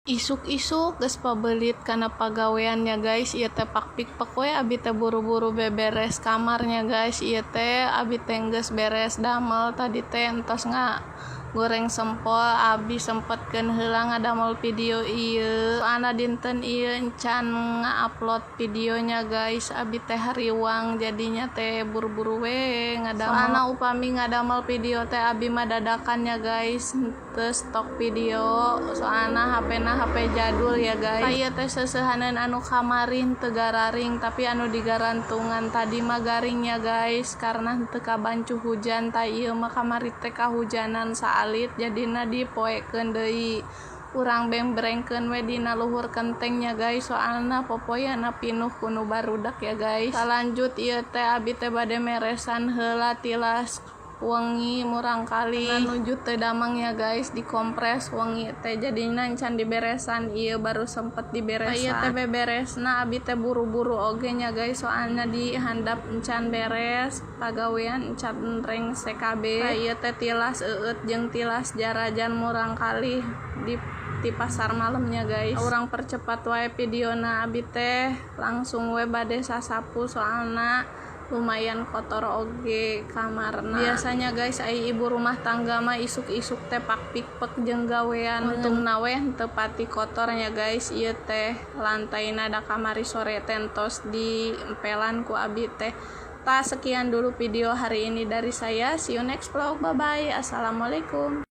Isuk-isuk geus pabelit kana pagawean nya, guys. Ieu teh pak pik-pek we, abi teh buru-buru beberes kamarnya, guys. Ieu teh abi teh geus beres damel tadi teh, entos ngagoreng sempol. Abi sempetkeun heula ngadamel video ieu, soalna dinten ieu encan nga-upload videonya, guys. Abi teh hariwang, jadinya teh buru-buru we ngadamel, soalna upami ngadamel video teh abi mah dadakan ya, guys, teu stok video, soalna HP na HP jadul ya, guys. Ieu teh seuseuhaneun anu kamari teu gararing, tapi anu digarantungan tadi mah garing ya, guys, karena teu kabancu hujan. Tah, ieu mah kamari teh kahujanan saalit, jadina dipoekeun deui. Urang bembrengkeun we dina luhur kenteng nya, guys, soalna popoyana pinuh ku nu barudak ya, guys. Salanjut ieu teh abi teh bade meresan heula tilas wengi murangkalih nuju teu damang ya, guys. Dikompres wengi teh, jadina encan diberesan. Ieu baru sempet diberesan. Ieu teh beberesna abi teh buru-buru oge nya, guys, soalna di handap encan beres pagawean, encan rengse kabeh. Ieu teh tilas eueut jeung tilas jarajan murangkalih di pasar malamnya, guys. Urang percepat wae videona. Abi teh langsung we bade sasapu, soalna lumayan kotor oge kamarna. Biasanya, guys, ai ibu rumah tangga mah isuk-isuk teh pak pik pek jeung gawean. Untungna we teu pati kotornya, guys. Ieu teh lantaina da kamari sore teh entos diempelan ku abi teh. Tah, sekian dulu video hari ini dari saya. See you next vlog. Bye bye. Assalamualaikum.